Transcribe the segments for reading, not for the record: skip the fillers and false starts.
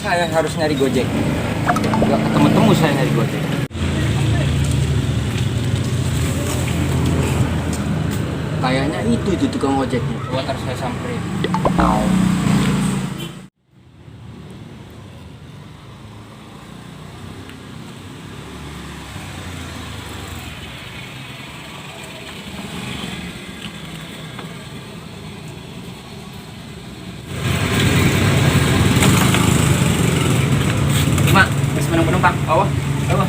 Saya harus nyari Gojek. Gak ketemu-temu saya nyari Gojek. Kayaknya itu tukang ojeknya. Coba ntar saya samperin. Mak, masih menunggu penumpang. Apa? Apa?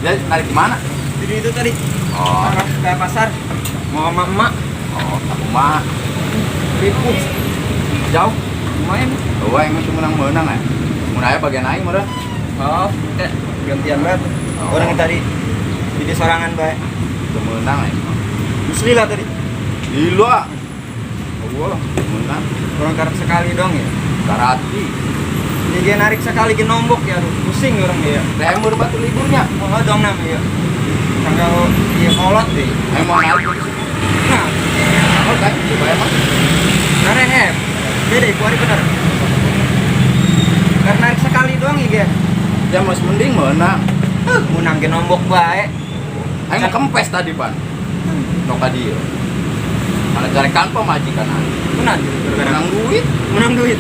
Dia narik gimana? Jadi itu tadi. Oh, Arah ke pasar. Mau sama emak. oh, aku mah Ribu. jauh. Lumayan. Oh, emang cuma menang-menang ya. Mun aya bagian aing meureun. Oh, teh gantian banget. Oh. Orang yang tadi jadi sorangan baik. Teu meunang aing. Musli lah tadi. Lilo ah. Wah, menang. Orang karep sekali dong ya. Karati. Ini dia narik sekali ke nombok ya, aduh. Pusing orang dia. Lemur batu liburnya. Oh, dong nam ya. Tanggal dia kolot deh. Aing mau narik ke situ. Nah, Oh, kan dibayar mah. karena beda ibu hari bener. Karena narik sekali doang ya, dia. Ya mas mending menang. Menang ke nombok baik. Aing mau kempes tadi, Pan. Noka dia. Mana carikan pemajikan aing. Menang, Menang duit. Menang duit.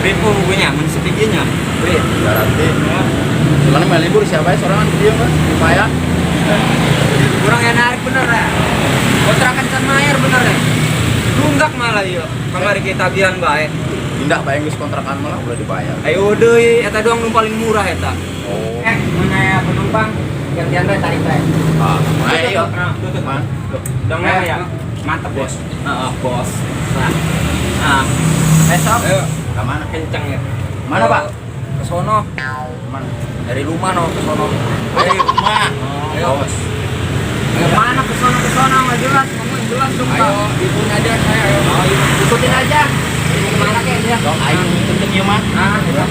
Ribu bukunya, men sepikinya. Beli. Karati. Soalnya mau libur siapa ya sorangan di dia kan? Lumayan. Kurang yang narik bener ya. Kontrakan can mayar bener ya. Lunggak malah yuk. Kemarin kita tagihan baik. Pindah bayang geus kontrakan malah udah dibayar. Ayo deui, eta doang nu paling murah eta. Oh. Mana ya penumpang gantian bae tarik bae. Ah, ayo. Nah, tutup. Man. Dong ya. Mantep, Bos. Heeh, Bos. Nah. Nah. Besok Ayo, ke mana? kenceng ya. Mana, Pak? Ke sono. Mana? Dari rumah no ke sono. Dari rumah. Ayo. Bos. Ayo mana ke sono nggak jelas, ngomong yang jelas dong, Pak. Ayo, ikutin aja saya ayo. Oh, iya. Ikutin aja. Mau kemana kek dia? Dong, ayo ikutin ieu mah. Nah, ya.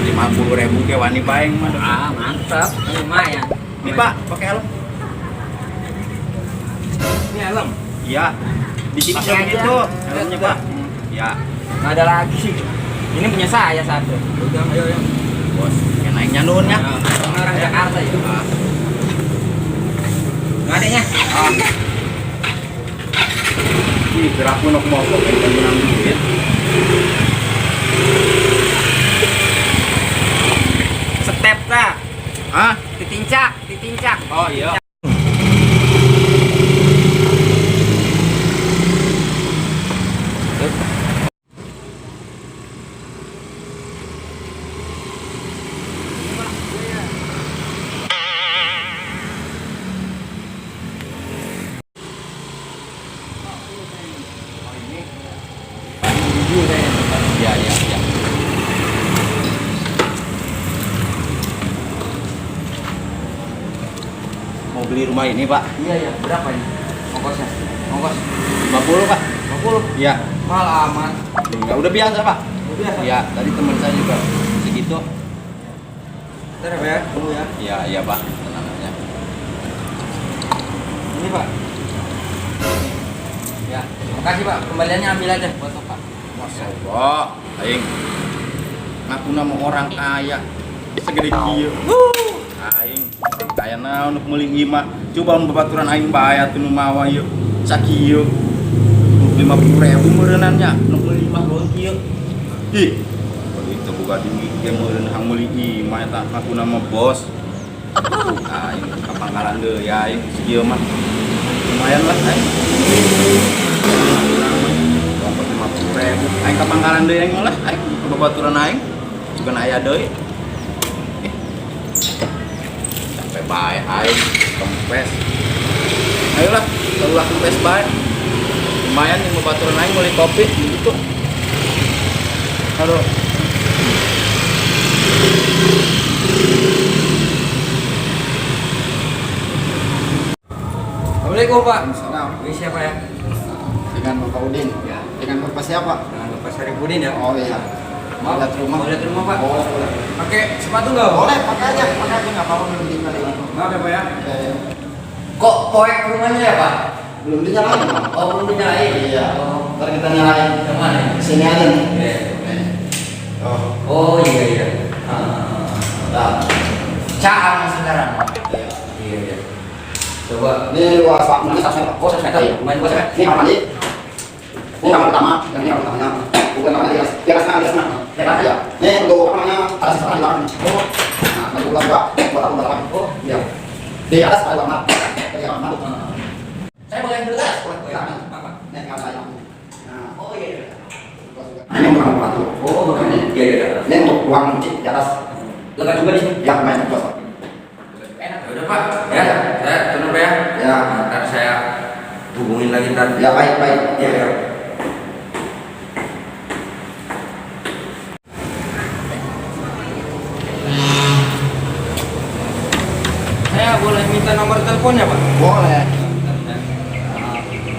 50.000 ke wani baeng mah. Ah, mantap. Lumayan. Ini Pak, pakai helm. Ini helm. Iya. Di sini Pakai aja. begitu. Helmnya, Pak. Iya. Nggak ada lagi. Ini punya saya satu. Udah, ayo, ayo. Bos, yang naiknya nuhun ya. Nah, orang Jakarta ya. Ah. Nggak adanya. Ah. Ih, gerakku nok mogok kan menang duit. Step tak. Ah? Ditincak, ditincak. Oh iya. Iya, iya, iya. Mau beli rumah ini, Pak? Iya, iya. Berapa ini? Ongkosnya? Ongkos 50, Pak. 50. Iya. Mahal amat. Enggak, udah biasa, Pak. Udah biasa. Iya, tadi teman saya juga segitu. Ntar ya, Pak, ya. Tunggu ya. Iya, iya, Pak. Tenang aja. Ini, Pak. Ya, makasih, Pak. Kembaliannya ambil aja buat Pak. Masya Allah, aing ngaku nama orang kaya segede kieu. Aing kaya naon nu meuli imah. Coba mun babaturan aing bae atuh nu mawa ieu. Sakieu. 50.000 meureunnan nya nu meuli imah doang kieu. Ih, duit teu boga duit ge meureun hang meuli imah eta ngaku nama bos. Aing ka pangkalan deui aing sakieu mah. Lumayan lah aing. 50.000 aing ka pangkalan deui aing malah aing ka babaturan aing bukan aya deui. Sampai bae aing kempes. Ayolah, ulah kempes bae. Lumayan yang babaturan aing meuli kopi gitu. Halo. Assalamualaikum, Pak. Salam. Ini siapa ya? Dengan Bapak Udin. Ya. Dengan Bapak siapa? Dengan Bapak Saripudin ya. Oh iya. Mau Lihat rumah. Mau lihat rumah, Pak? Boleh, boleh. Pakai sepatu nggak? Pak? Boleh, pakai aja. Pakai aja nggak apa-apa belum tinggal ini. Maaf ya, Pak ya. Ya, ya. Kok poek rumahnya ya, Pak? Belum dinyalain, Pak. Oh, belum dinyalain. Iya. Oh. Ntar kita nyalain. Yang mana ini? Sini aja nih. Iya. Nih. Oh, Oh, iya iya. Ah. nah. Caang sekarang. Iya. Iya iya. Coba. Ini luas, Pak. Ini 100 meter. Oh, 100 meter. Iya. Lumayan luas ya. Ini kamar mandi. Ini kamar utama, yang ini kamar utamanya. Bukan kamar di atas, di atas, di atas. Di atas? Iya. Ini untuk apa namanya? Ada sisa di belakang. Oh. Nah, nanti buka buka, buat aku buat aku. Oh. Iya. Di atas ada kamar. Di kamar. Ah. Saya boleh dulu kan? Boleh. Iya. Apa? Ini kamar saya. Nah, Oh iya iya. ini untuk kamar satu. Oh, bukan. Iya iya. Ini untuk ruang cuci di atas. Lega juga di sini. Ya, lumayan luas, Pak. Enak. Ya udah Pak. Ya, saya tunggu Pak ya. Ya. Ntar saya hubungin lagi ntar. Ya, baik, baik. Iya. Iya. Saya boleh minta nomor teleponnya, Pak? Boleh. Nah,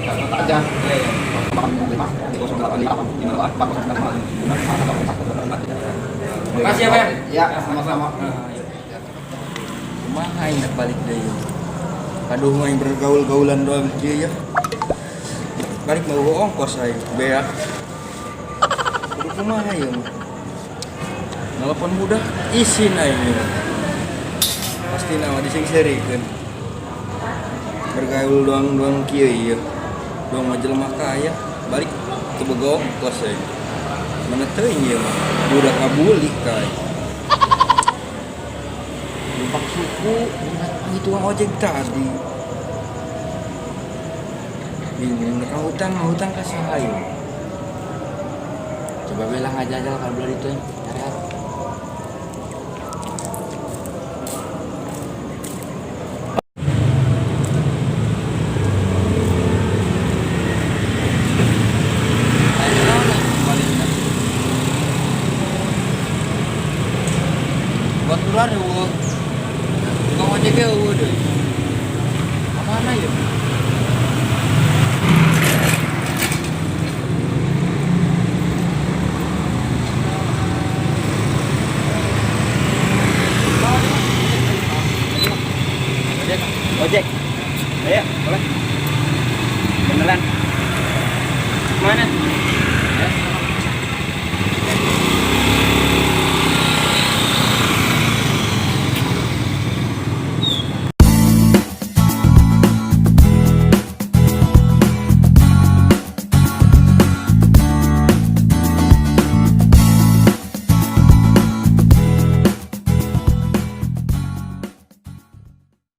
Catat aja. Iya, iya. Makasih ya, Pak. Ya, sama-sama. Kumaha aing rek balik deui. Aduh aing bergaul-gaulan doang kieu ya. Balik mau ongkos aing beak. Kudu kumaha ieu mah. Nelpon budak isin aing ieu. Pasti nama disingserikeun. Bergaul doang-doang kieu ieu. Doang mah jelema kaya, balik teu boga ongkos aing. Mana teuing ieu mah. Budak ngabuli ka aing. Numpak suku, panggil tukang ojek tadi. Bingung, rek hutang, hutang ka saha ieu? Coba bilang aja aja kalau beli itu cari apa. Baturan eueuh. Tukang ojeknya eueuh deui.